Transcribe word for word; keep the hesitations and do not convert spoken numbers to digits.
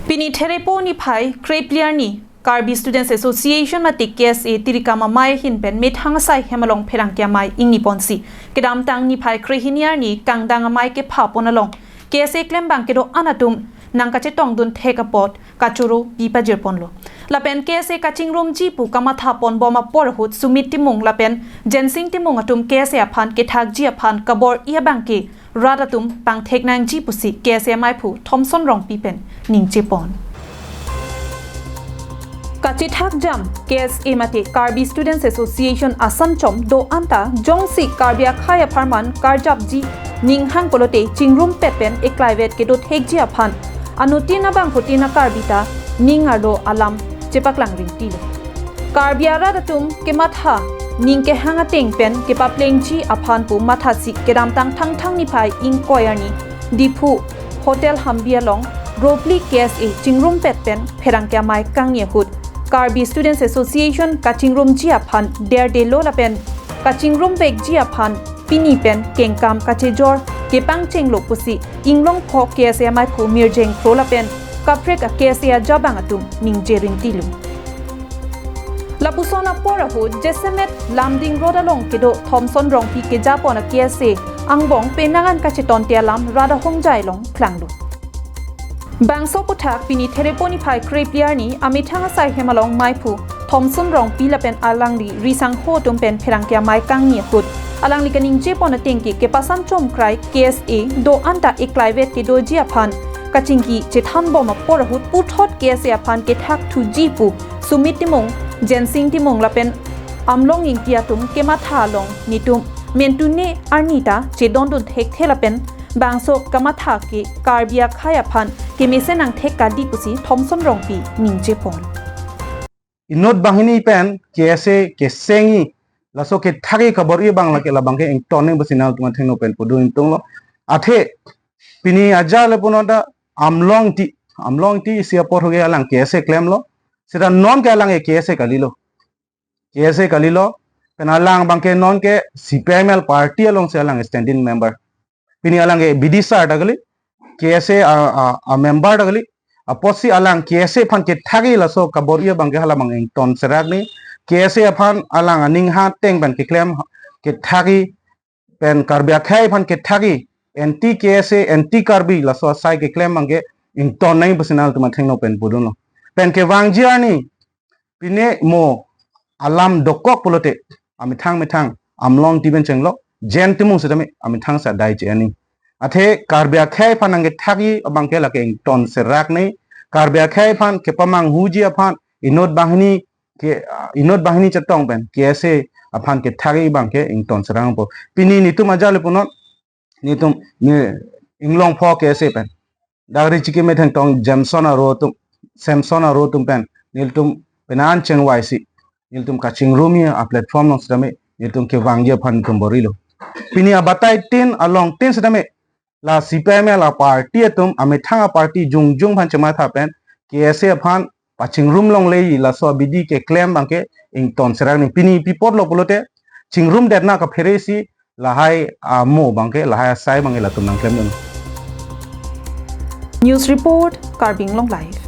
Pini Therepo niphai krepli arni Karbi Students Association mate K S A Tirikam amei ahin pen methang asai hem along pherangke amei ingni ponsi, kedamtang niphai krehini arni kangdang amei kepha pon along K S A klembang kedo-an atum nangkachetongdun thek apot kachoro pi pajir ponlo. Lapen K S A kachingrumji pu kamatha ponbom apor ahut Sumit Timung lapen Jensing Timung atum K S A aphan kethakji aphan kabor-i abangke rat atum pangthek nangji pusi K S A ameiphu Thomson Rongpi pen ningje pon. Kachethak jam K S A mate Karbi Students Association asanchom do-an ta jongsi Karbi akhei apharman karjapji ninghang pulote chingrumpet pen eklaivet kedo thekji aphan anuttin abangphutin a-Karbi ta ning arlo alam chepaklang rinti lo. Karbi arat atum kematha ning kehang ateng pen kepaplengji aphan pu mathasi kedamtang Thangthang niphai ingkoi arni Diphu Hotel Hambi along Ropli K S A chingrumpet pen pherangke amei kangni ahut Karbi Students Association kachingrumji aphan derdelo lapen kachingrum vekji aphan pini pen kengkam kachejor kepangchenglo pusi Inglongpho K S A ameiphu Mirjeng Kro lapen kaprek a-K S A ajabang atum ningje rinti lo. Lapuson apor ahut jasemet Lumding Road along kedo Thomson Rongpi kejapon a-K S A angbong penang an kachetonte alam rat ahongjai along klanglo. Bangso aphuthak pini Therepo niphai krepli arni amethang asai hem along meiphu Thomson Rongpi lapen alangli risangho atum pen pherangke amei kangni ahut alangli kaningje pon atengke kepasanchom krai K S A do-an ta eklaivet kedoji aphan kachingki chethanbom apor ahut puthot K S A aphan kethakthuji pu Sumit Timung, Jensing Timung lapen Amlong Ingti atum kematha along netum mentune arni ta chedondun thekthe lapen bangso kamatha ke Karbi akhei aphan kemesen nangthek kali pusi Thomson Rongpi ningje pon. Inut banghini pen K S A kesengji laso kethakji kabor-i abang lake labangke ington nangji pusi nanglitum athengno pen pudun ingtunglo. Athe pini ajat le punon ta Amlong Ingti, Amlong Ingti isi apor ahut ke alang K S A klemlo. Seta non ke alang ke K S A kalilo. K S A kalilo. Pen alang abangke non ke C P I M L party alongsi alang standing member. Pini alang ke bidisar ta kali, K S A a, a, a member ta kali. Apotsi alang K S A aphan kethakji laso kabor-i abangke hala abang ington serak nangji. K S A aphan alang aning ha ateng pen keklem kethakji pen Karbi akhei aphan kethakji anti K S A, anti Karbi laso asai keklem abangke ington nangji pusi nanglitum athengno pen pudunlo. Pen kevangji arni pine mo alam dokok pulote amethang methang Amlong Ingti pen chenglok Jen Timung setame amethang sa dai che ani. Athe Karbi akhei aphan nangkethakji abangke lake ington serak nangji. Karbi akhei aphan kepamanghuji aphan inut banghini ke, ah, inut banghini chetong pen K S A aphan kethakji abangke ington serak po. Pini netum ajat le punon netum ne Inglongpho K S A pen dak ri chiki methang tong Jameson aro atum, Samson aro atum pen nelitum penan chengvaisi nelitum kachingrumji a-platform along setame nelitum kevangji aphan nelitum bor-ilo. Pini abatai tin along tin setame la C P I M L a-party atum amethang a-party jongjong aphan chematha pen K S A aphan pachingrum longleji laso abidi keklem abangke ington serak nangji. Pini pi apotlo pulote chingrum detna kapheresi lahai amo abangke, lahai asai abangke latum nangklemdun. News report, Karbi Anglong Live.